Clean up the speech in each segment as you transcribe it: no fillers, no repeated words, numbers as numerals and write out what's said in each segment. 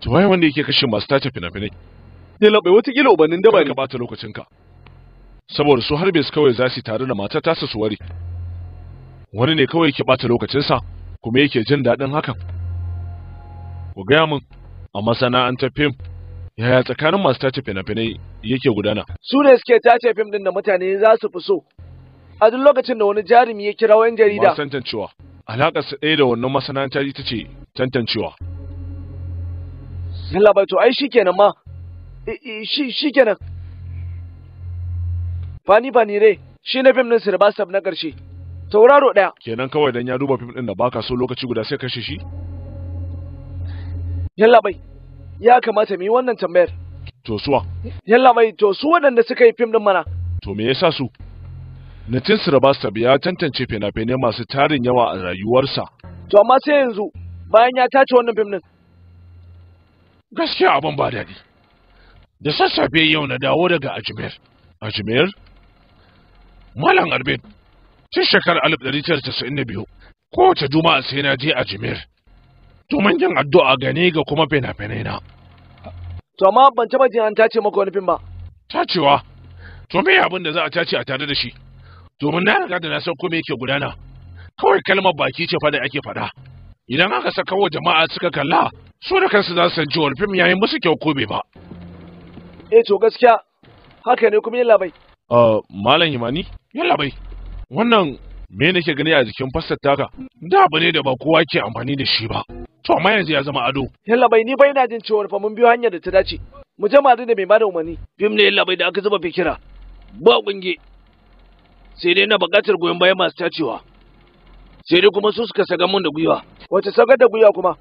To waye wanda yake kashe masu tace fina-finai? Yallaɓai, watakila ubannin daba ne. Ka bata lokacinka. Saboda su harbe su kawai za su tare da matar tasa su ware. Wani ne kawai yake bata lokacinsa kuma yake jin daɗin hakan. Ku gaya min, a masana'antar fim, yaya tsakanin masu tace fina-finai yake gudana? Su ne suke tace fim ɗin da mutane za su fi so. A duk lokacin da wani jarumi ya kira wani jarida. Masu tantancewa, alaƙar su ɗaya da wannan masana'anta ita ce tantancewa. Yallaɓai, to ai shikenan ma. Shikenan. Fani Fani Re shi ne fim ɗin Sirbastav na ƙarshe. Tauraro ɗaya. Kenan kawai dan ya duba fim ɗin da baka so lokaci guda sai kashe shi? Yallaɓai, ya kamata mu yi wannan tambayar. To suwa? Yallaɓai, to su waɗanda suka yi fim ɗin mana. To me yasa su? Nitin Sirbastav ya tantance fina-finai masu tarin yawa a rayuwarsa. To amma sai yanzu bayan ya tace wannan fim ɗin. Gaskiya abin ba daɗi. Da sassafe yau na dawo daga Ajmer. Ajmer? Malam Arbin, tun shekarar 1992, kowace juma'a sai na je Ajmer. Domin yin addu'a gane ga kuma fina-finai na. To amma ban taɓa jin an tace maka wani fim ba. Tacewa? To me abin da za a tace a tare da shi? Domin na riga da na san ko me yake gudana. Kawai kalmar baki ce fa da ake faɗa. Idan aka saka wa jama'a suka kalla, su da kansu za su san cewar fim yayi musu kyau ko bai ba. Eh to gaskiya haka ne kuma yallaɓai. Malam Himani, yallaɓai. Wannan me nake gani a jikin fastar taka? Da abu ne da ba kowa ke amfani da shi ba. To amma yanzu ya zama ado. Yallaɓai, ni bai na jin cewar fa mun biyo hanyar da ta dace. Mu je mu da mai bada umarni. Fim ne yallaɓai da aka zuba fikira. Ba kunge. Sai dai na buƙatar goyon bayan masu tacewa. Sai dai kuma su suka saga mun da gwiwa. Wace sagar da gwiwa kuma?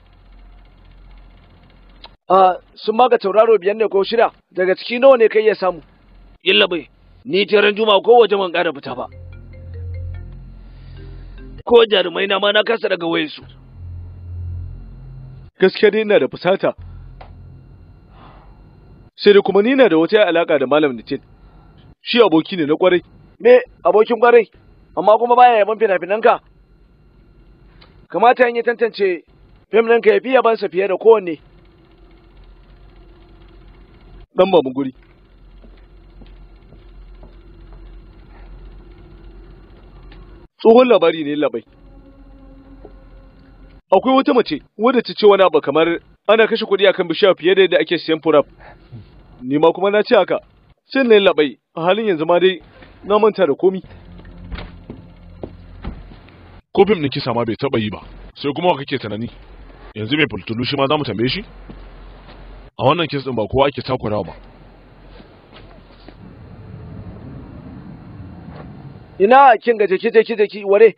Sun maka tauraro 5 ne ko 6, daga ciki nawa ne kai ya samu? Yallaɓai, ni taron juma'a ko waje ban ƙara fita ba. Ko jarumai na ma na kasa daga wayarsu. Gaskiya dai ina da fusata. Sai dai kuma ni na da wata alaka da Malam Nitin. Shi aboki ne na kwarai. Me abokin kwarai? Amma kuma baya yaban fina-finanka. Kamata in ya tantance fim ɗinka ya fi yabansa fiye da kowanne. Dan ba mu guri. Tsohon labari ne labai. Akwai wata mace wadda ta ce wani abu kamar ana kashe kuɗi akan bishiya fiye da yadda ake siyan furaf. Ni ma kuma na ce haka. Sai na labai a halin yanzu ma dai na manta da komi. Ko fim ɗin kisa ma bai taɓa yi ba. Sai kuma wa kake tunani? Yanzu mai fultulu shi ma za mu tambaye shi? A wannan kes ɗin ba kowa ake takurawa ba. Ina kin ga jeki jeki jeki ware.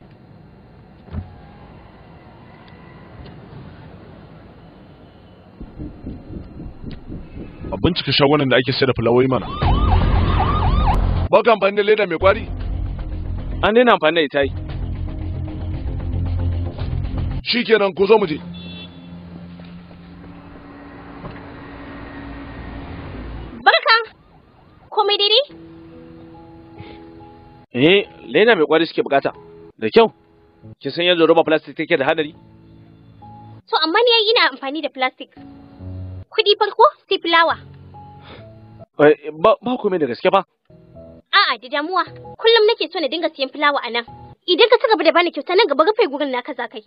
A bincika shagunan da ake sayar da fulawoyi mana. Ba ka amfani da leda mai kwari? An daina amfani da ita yi. Shikenan ku zo mu je. Barka. Komai daidai? Eh, leda mai kwari suke bukata. Da kyau. Kin san yadda roba plastic take da hadari? To amma ni ai ina amfani da plastic. Kuɗi farko sai fulawa. Ba ba komai da gaske fa. A'a, da damuwa. Kullum nake so na dinga siyan fulawa a nan. Idan ka ci gaba da bani kyauta nan gaba rufe gurin naka za kai.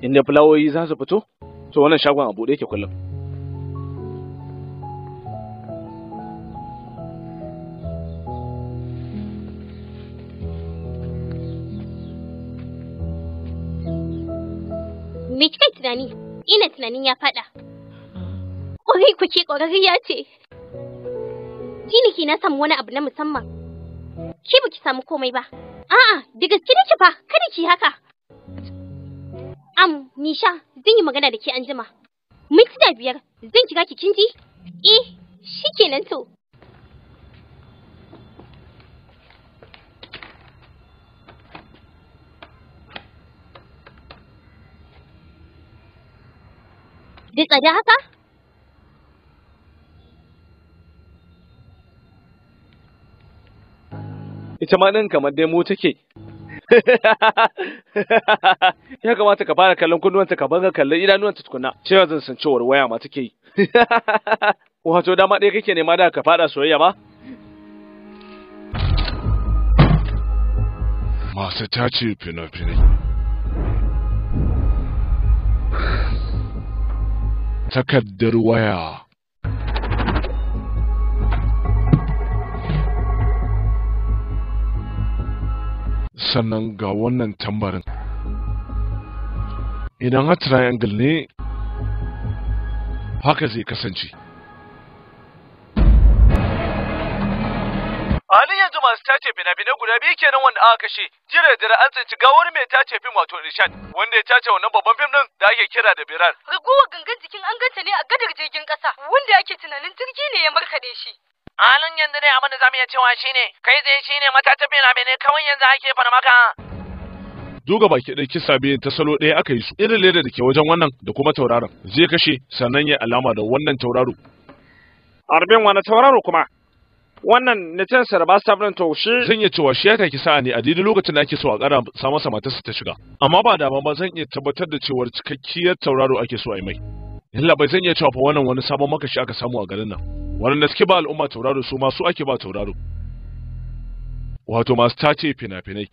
Inda fulawoyi za su fito, to wannan shagon a buɗe yake kullum. Me kika tunani? Ina tunanin ya faɗa. Ƙwarai kuke ƙwararriya ce. Jiniki na samu wani abu na musamman. Ki baki samu komai ba. A'a, da gaske nake fa, kada ki haka. Nisha, zan yi magana da ke anjima. 5 minti zan kira ki kinji? Eh, shikenan to. Da tsada haka? Ita ma ɗin kamar dai mu take. Ya kamata ka fara kallon kunnuwanta ka banga kallon idanuwanta tukunna. Cewa zan san cewar waya ma take yi. Wato dama ɗaya kake nema da ka fada soyayya ba? Masu tace fina-finai. Takardar waya. Sannan ga wannan tambarin. Idan har triangle ne, haka zai kasance. Halin yanzu masu tace fina-finai guda biyu kenan wanda aka kashe. Jiya da dare an tsinci gawar mai tace fim wato Rishad, wanda ya tace wannan babban fim din da ake kira da Birar. Ragowar gangan jikin an ganta ne a gadar jirgin ƙasa, wanda ake tunanin jirgi ne ya markaɗe shi. Halin yanzu dai abin da zamu iya cewa shine kai tsaye shine matata fina-finai kawai yanzu ake farmaka. Duga baki ɗaya kisa biyun ta salo ɗaya aka yi su. Irin leda da ke wajen wannan da kuma tauraron zai kashe sannan ya alama da wannan tauraro. Arbin wani tauraro kuma? Wannan Nitin Sarbasta ɗin to shi. Zan iya cewa shi ya taki sa'a ne a daidai lokacin da ake so a ƙara sa masa matarsa ta shiga. Amma ba dama ba zan iya tabbatar da cewar cikakkiyar tauraro ake so a yi mai. Yalla bai zan iya cewa fa wannan wani sabon makashi aka samu a garin nan. Waɗanda suke ba al'umma tauraro su ma su ake ba tauraro. Wato masu tace fina-finai.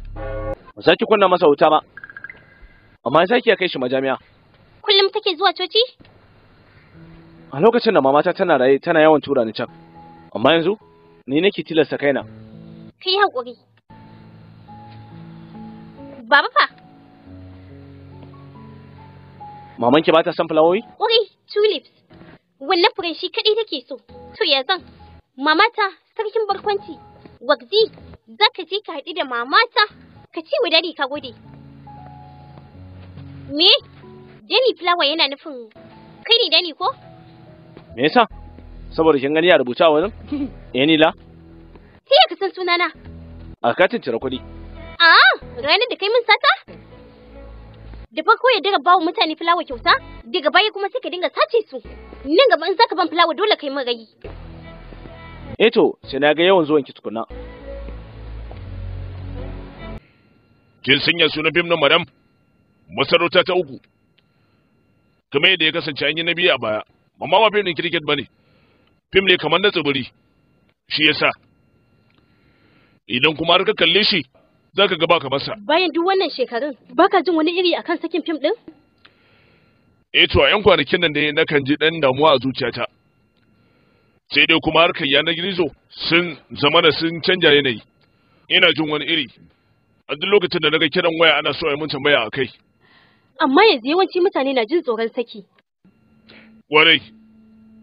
Ba za ki kunna masa wuta ba. Amma za ki iya kai shi majami'a. Kullum take zuwa coci? A lokacin da mamata tana raye tana yawan tura ni can. Amma yanzu ni nake tilasta kaina. Ka yi haƙuri. Baba fa? Mamanki ba ta son fulawoyi? Ƙwarai, tulips. Wannan furen shi kaɗai take so. To ya zan? Mamata, sarkin barkwanci. Wagzi, za ka je ka haɗu da mamata. Ka ce wa dadi ka gode. Me? Danny Flower yana nufin kai ne Danny ko? Me yasa? Saboda kin gani a rubuta a wurin? Eh ni la? Sai ya ka san sunana. A katin cire kuɗi. Ah, ranar da kai min sata? Da farko ya dinga bawa mutane fulawa kyauta, daga baya kuma sai ka dinga sace su. Nan gaba in zaka ban fulawa dole kai min rai. Eh to, sai na ga yawan zuwan ki tukunna. Kin sanya sunan fim na madam? Masarauta ta uku. Kamar yadda ya kasance an yi na biyu a baya. Amma ba fim ɗin cricket ba ne. Fim ne kamar na tsibiri. Shi yasa. Idan kuma har ka kalle shi, za ka ga baka masa. Bayan duk wannan shekarun, baka jin wani iri akan sakin fim ɗin? Eh to a 'yan kwanakin nan dai nakan ji ɗan damuwa a zuciyata. Sai dai kuma harkar yanar gizo sun zamana sun canja yanayi. Ina jin wani iri. A duk lokacin da naga kiran waya ana so a yi mun tambaya a kai. Amma yanzu yawanci mutane na jin tsoron saki. Warai,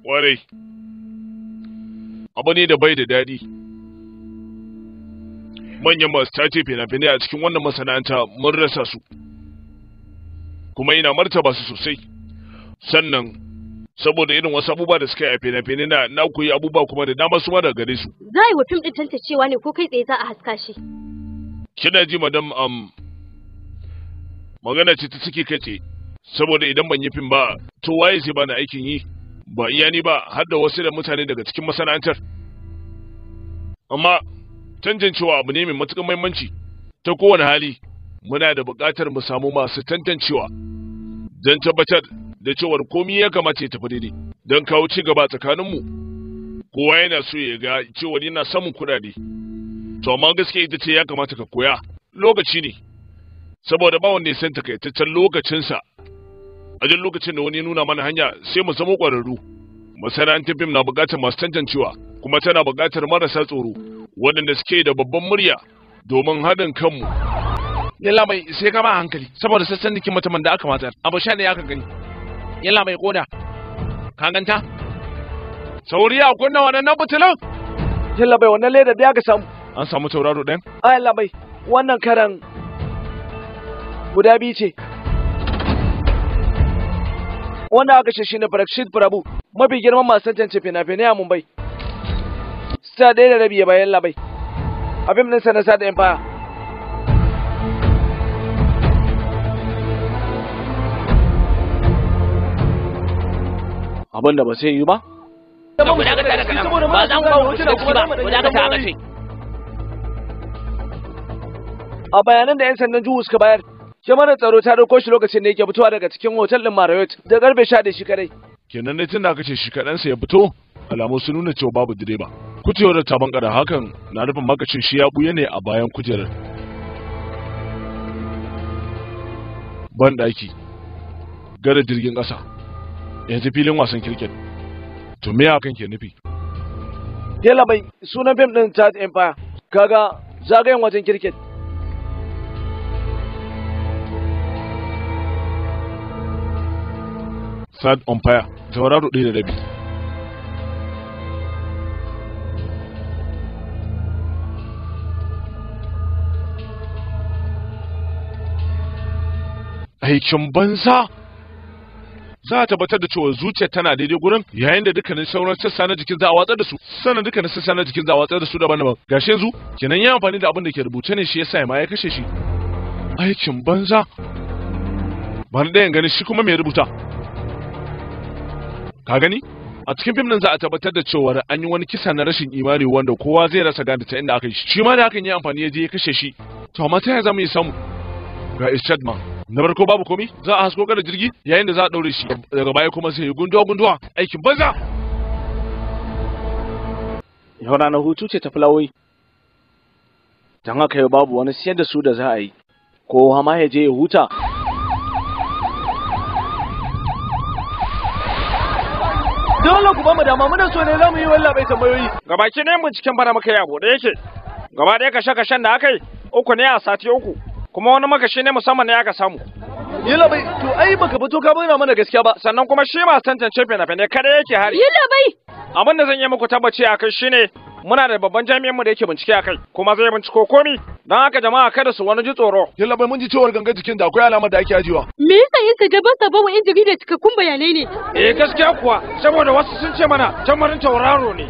warai. Abu ne da bai da daɗi. Manyan masu tace fina-finai a cikin wannan masana'anta mun rasa su. Kuma ina martaba su sosai. Sannan, saboda irin wasu abubuwa da suka yi a fina-finai na koyi abubuwa kuma da dama su ma daga gare su. Za a yi wa fim ɗin tantancewa ne ko kai tsaye za a haska shi. Kina ji madam magana ce ta ciki kai tsaye. Saboda idan ban yi fim ba, to waye zai bani aikin yi? Ba iya ni ba, har da wasu da mutane daga cikin masana'antar. Amma tantancewa abu ne mai matuƙar muhimmanci. Ta kowane hali, muna da buƙatar mu samu masu tantancewa don tabbatar da cewar komi ya kamata ya tafi daidai don kawo ci gaba tsakaninmu. Kowa yana so ya ga cewar yana samun kuɗaɗe. To amma gaskiya ita ce ya kamata ka koya lokaci ne. Saboda ba wanda ya san takaitaccen lokacinsa. A duk lokacin da wani ya nuna mana hanya sai mu zama ƙwararru. Masana'antar fim na buƙatar masu tantancewa kuma tana buƙatar marasa tsoro waɗanda suke da babban murya domin haɗin kanmu. Yalla bai sai ka ba hankali saboda sassan jikin mutumin da aka matsar abu sha ne aka gani. Yalla bai koda. Ka ganta? Sauri a kunna waɗannan fitilan. Yalla bai wannan leda da aka samu. An samu tauraro ɗayan? A yalla bai wannan karan guda biyu ce. Wanda aka ce shine Prakshit Prabhu, mafi girman masu tantance fina-finai a Mumbai. Sa 1.5 ya bayan labai. A fim ɗinsa na Sad Empire. Abin da ba sai yi ba? Ku dakata daga nan. Ba za mu kawo ku shiga ciki ba. Ku dakata aka ce. A bayanan da 'yan sandan juhu suka bayar, kyamarar tsaro ta dauko shi lokacin da yake fitowa daga cikin hotel din Marriott da karfe 11 shi kadai. Kenan dai tunda aka ce shi kaɗansa ya fito, alamu sun nuna cewa babu direba. Kujerar ta bankara, hakan na nufin makacin shi ya buya ne a bayan kujerar. Banɗaki, gada jirgin ƙasa, yanzu filin wasan kirket. To me hakan ke nufi? Yalla bai, sunan fim din Third Empire, kaga zagayen wajen kirket. Third Umpire, tauraro 1.5. Aikin banza! Za a tabbatar da cewa zuciya tana daidai gurin yayin da dukkanin sauran sassa na jikin za a watsar da su, sannan dukkanin sassa na jikin za a watsar da su daban-daban. Gashi yanzu kenan ya amfani da abin da ke rubuce ne, shi yasa ya ma ya kashe shi. Aikin banza! Ba ni ɗayan gani shi kuma mai rubuta. Ka gani? A cikin fim din za a tabbatar da cewa an yi wani kisa na rashin imani wanda kowa zai rasa gane ta inda aka yi shi. Shi ma da hakan ya amfani ya je ya kashe shi. To amma ta yaya za mu yi samu? Ga Ishadman. Na farko babu komi, za a hasko kada jirgi yayin da za a ɗaure shi. Daga baya kuma sai gunduwa gunduwa, aikin banza. Yau ranar hutu ce ta fulawoyi. Don haka yau babu wani siyar da su da za a yi. Kowa ma ya je ya huta. Dole ku bamu dama, muna so ne za mu yi walla bai tambayoyi. Gabaki ɗayan binciken bana muka yi abu da yake. Gaba ɗaya kashe-kashen da aka yi 3 ne a sati 3, kuma wani makashi ne musamman ne aka samu. Yalla bai, to ai baka fito ka bayyana mana gaskiya ba. Sannan kuma shi masu tantance fina-finai kada yake hari. Yalla bai. Abin da zan yi muku tabbaci a kai shine muna da babban jami'in mu da yake bincike a kai, kuma zai binciko komi. Don haka jama'a kada su wani ji tsoro. Yalla bai, mun ji cewar gangan jikin da akwai alamar da ake ajiyewa. Me yasa yan sanda ba sa bawa 'yan jarida cikakkun bayanai ne? Eh gaskiya kuwa, saboda wasu sun ce mana tamarin tauraro ne.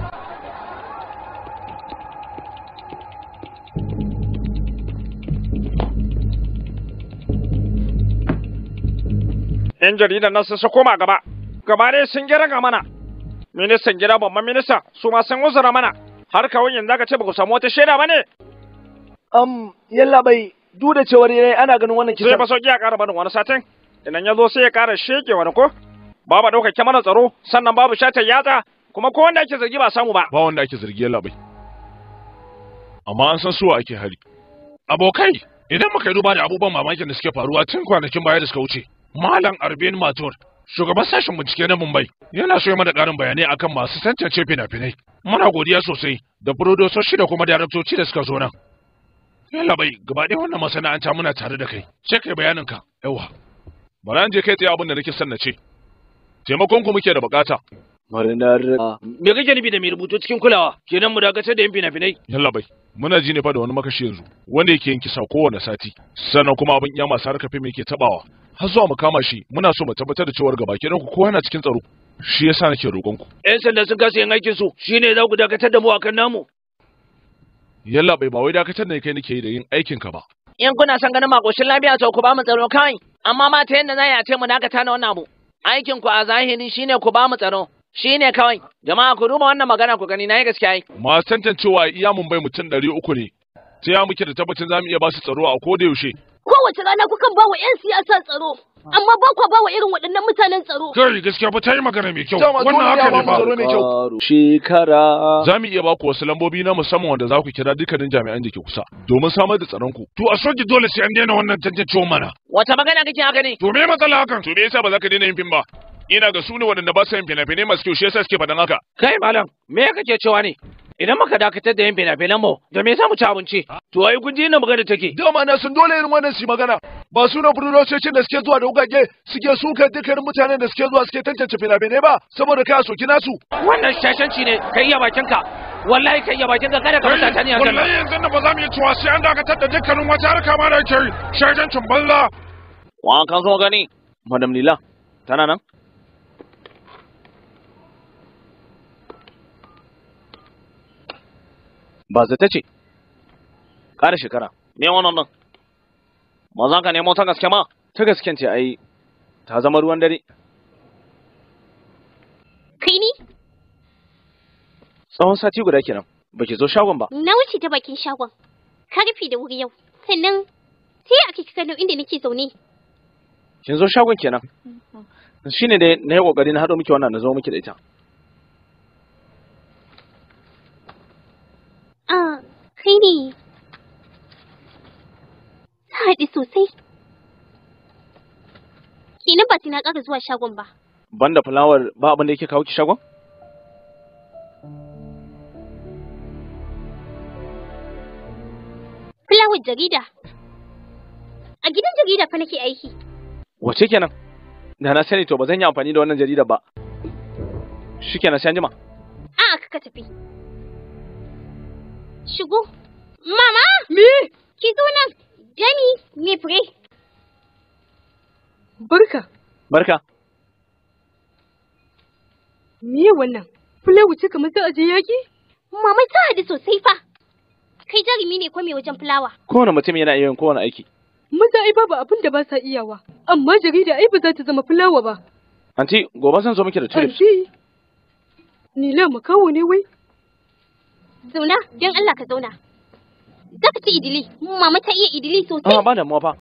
Yan jaridan nan sun koma gaba. Gaba dai sun gira ga mana. Ministan gida, babban minista, su ma sun uzura mana. Har kawai yanzu aka ce ba ku samu wata shaida ba ne. Yalla bai, duk da cewar yayi ana ganin wannan Sai kisan. ba sauki a ƙara barin wani satin. Idan ya zo sai ya ƙara sheke wani ko. Babu ɗaukar kyamarar tsaro, sannan babu shatar yatsa, kuma ko wanda ake zargi ba samu ba. Ba wanda ake zargi yalla bai. Amma an san suwa ake hari. Abokai, idan muka yi duba da abubuwan mamakin da suke faruwa tun kwanakin baya da suka wuce, Malam Arbin Matur, shugaban sashen bincike na Mumbai, yana so ya mana ƙarin bayanai akan masu tantance fina-finai. Muna godiya sosai da furodososhi da kuma daraktoci da suka zo nan. Yalla bai, gaba ɗaya wannan masana'anta muna tare da kai. Sai kai bayanin ka. Yawa. Bari an je kai tsaye abin da nake son na ce. Taimakon ku muke da bukata. Murnar. Me kake nufi da mai rubutu cikin kulawa? Kenan mu dakatar da yin fina-finai. Yalla bai, muna ji ne fa da wani makashi yanzu wanda yake yin kisa kowane sati. Sannan kuma abin iya masu harkar fim yake tabawa. Har zuwa mu kama shi, muna so mu tabbatar da cewar gaba ki ku kowa yana cikin tsaro. Shi yasa nake roƙon ku. 'Yan sanda sun kasa yin aikin su, shine za ku dakatar da mu akan namu. Yalla bai, ba wai dakatar da kai nake yi da yin aikin ka ba. In kuna son ganin makoshin lafiya to ku ba mu tsaro kawai, amma ma ta yadda za a ce mu dakata na wannan abu. Aikin ku a zahiri shine ku ba mu tsaro, shine kawai. Jama'a ku duba wannan magana ku gani nayi gaskiya ai. Masu tantancewa iya mun bai mutum 300 ne. Ta ya muke da tabbacin za mu iya ba su tsaro a koda yaushe. Kowace rana kukan ba wa 'yan siyasa tsaro, amma ba kwa ba wa irin waɗannan mutanen tsaro. Kai gaskiya ba ta yi magana mai kyau. Dama Wannan dole haka ne a ne ba mu ba. tsaro mai kyau. Shekara. Za mu iya ba ku wasu lambobi na musamman wanda za ku kira dukkanin jami'an da ke kusa domin samar da tsaron ku. To a soke dole sai an daina wannan tantancewa mana. Wata magana kake haka ne? To me matsala hakan? To me yasa ba za ka daina yin fim ba? Ina ga su ne waɗanda ba sa yin fina-finai masu kyau, shi yasa suke faɗan haka. Kai malam, me kake cewa ne? Idan muka dakatar da yin fina-finan mu, da me za mu ci abinci? To ai kun ji inda magana take. Dama na sun dole irin wannan su yi magana. Ba su na furosocin da suke zuwa da wukake suke suka dukkanin mutanen da suke zuwa suke tantance fina-finai ba saboda kai a soki nasu. Wannan shashanci ne, kai iya bakinka. Wallahi kai iya bakinka, kada ka mutata ni a kan. Wallahi yanzu nan ba za mu iya cewa sai an dakatar da dukkanin wata harka ma da ake yi. Shaidancin banza. Wa kan zo gani? Madam Lila, tana nan? Ba zata ce. Ƙara shekara. Me wannan nan? Ba za ka nemo ta gaske ma? Ta gasken ce ai ta zama ruwan dare. Kai ni? Tsawon sati guda kenan. Baki zo shagon ba. Na wuce ta bakin shagon. Ka rufe da wuri yau. Sannan Ta yaya ake kika gano inda nake zaune? Kin zo shagon kenan. Shine dai na yi kokari na haɗo miki wannan na zo miki da ita. Ah, kai ne. Ta haɗu sosai. Kenan ba sai na ƙara zuwa shagon ba. Banda fulawar ba abin da yake kawo ki shagon? Fulawar jarida. A gidan jarida fa nake aiki. Wace kenan? Da na sani to ba zan yi amfani da wannan jaridar ba. Shikenan, sai an jima. A'a, kaka tafi. Shigo. Mama! Me? Ki zo nan. Dani, me fure. Barka. Barka. Me wannan? Fulawa ce kamar za a je yaƙi? Mama, ta haɗu sosai fa. Kai jarumi ne ko me wajen fulawa? Kowane mutum yana iya yin kowane aiki. Maza ai babu abin da ba sa iyawa, amma jarida ai ba za ta zama fulawa ba. Anti, gobe zan zo miki da tulips. Anti, Nila makawo ne wai? Zauna, don Allah ka zauna. Za ka ci idili. Mama ta iya idili sosai. Ah, ba damuwa fa.